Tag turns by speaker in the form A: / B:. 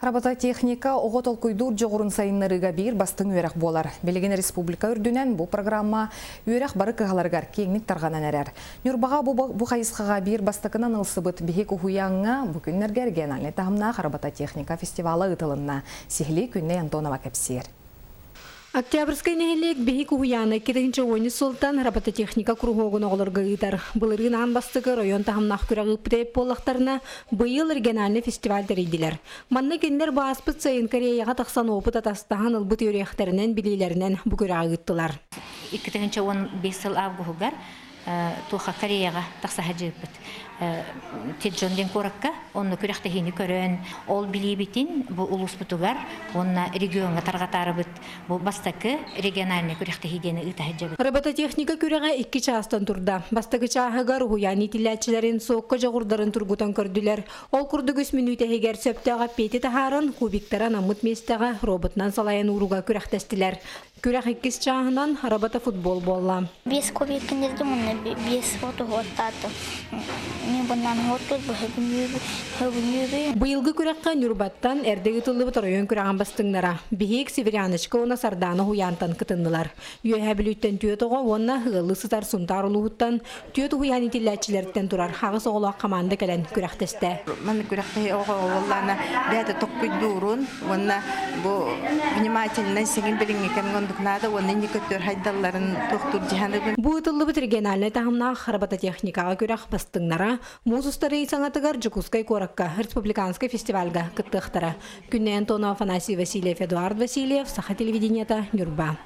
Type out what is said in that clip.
A: Робототехника оҕо толкуйдуур дьоҕурун сайыннарыыга биир бастыҥ үөрэх буолар. Билигин республика үрдүнэн бу программа үөрэх бары кыһаларыгар киэҥник тарҕанан эрэр. Ньурбаҕа бу хайысхаҕа биир бастакынан ылсыбыт биһик уһуйааҥҥа бу күннэргэ региональнай таһымнаах робототехника фестивала ыытылынна. Сиһилии Күннэй Антонова кэпсиэр.
B: Октябрьскай нэһилиэк биһик уһуйаана 2010 сылтан робототехника куруһуогун оҕолорго ыытар. Былырыын аан бастакы оройуон таһымнаах күрэх ыыппыт буоллахтарына, быйыл региональнай фестиваль тэрийдилэр. Манна кинилэр бу ааспыт сайын Кореяҕа тахсан опыт атастаһан ылбыт үөрүйэхтэринэн, билиилэринэн бу күрэҕи ыыттылар.
C: 2015 сыл авгуһугар туоха Кореяҕа тахса сылдьыбыппыт. Теджон диэн куоракка онно күрэхтэһиини көрөн, ол билиибитин бу улууспутугар уонна региоҥҥа тарҕатаарыбыт бу бастакы региональнай күрэхтэһии диэни ыыта сылдьабыт.
B: Робототехника күрэҕэ икки чаастан турда. Бастакы чааһыгар уһуйаан иитиллээччилэрин суокка дьоҕурдарын тургутан көрдүлэр. Ол курдук үс мүнүүтэ иһигэр сөптөөх эппиэти таһааран, кубиктары анаммыт миэстэҕэ роботынан салайан ууруга күрэхтэстилэр. Күрэх иккис чааһынан роботофутбол буолла.
D: Биэс кубик кэннирдим уонна биэс оту уоттаатым. Мин bundan уоттур быһыгынүүбү.
B: Быйылгы күрэххэ Ньурбаттан эрдэ ыытыллыбыт оройуон күрэҕин бастыҥнара Биһиик Северяночка уонна Сардаана уһуйаантан кытыннылар. Үөһээ Бүлүүттэн түөрт оҕо уонна ыаллыы сытар Сунтаар улууһуттан түөрт уһуйаан иитиллээччилэриттэн турар аҕыс оҕолоох хамаанда кэлэн күрэхтэстэ.
E: Манна күрэхтэһии оҕо буоллаҕына бэйэтэ толкуйдуурун уонна бу внимательнай сиҥин билиҥҥи кэмҥэ оннук наада уонна инники көттөр хайдалларын туохтуур дьаһаныбын.
B: Бу ыытыллыбыт региональнай таһымнаах робототехникаҕа күрэх бастыҥнара муус устар ый саҥатыгар Дьокуускай куоракка республиканскай фестивальга кыттыахтара. Күннэй Антонова, Афанасий Васильев, Эдуард Васильев, Саха телевидениета, Ньурба.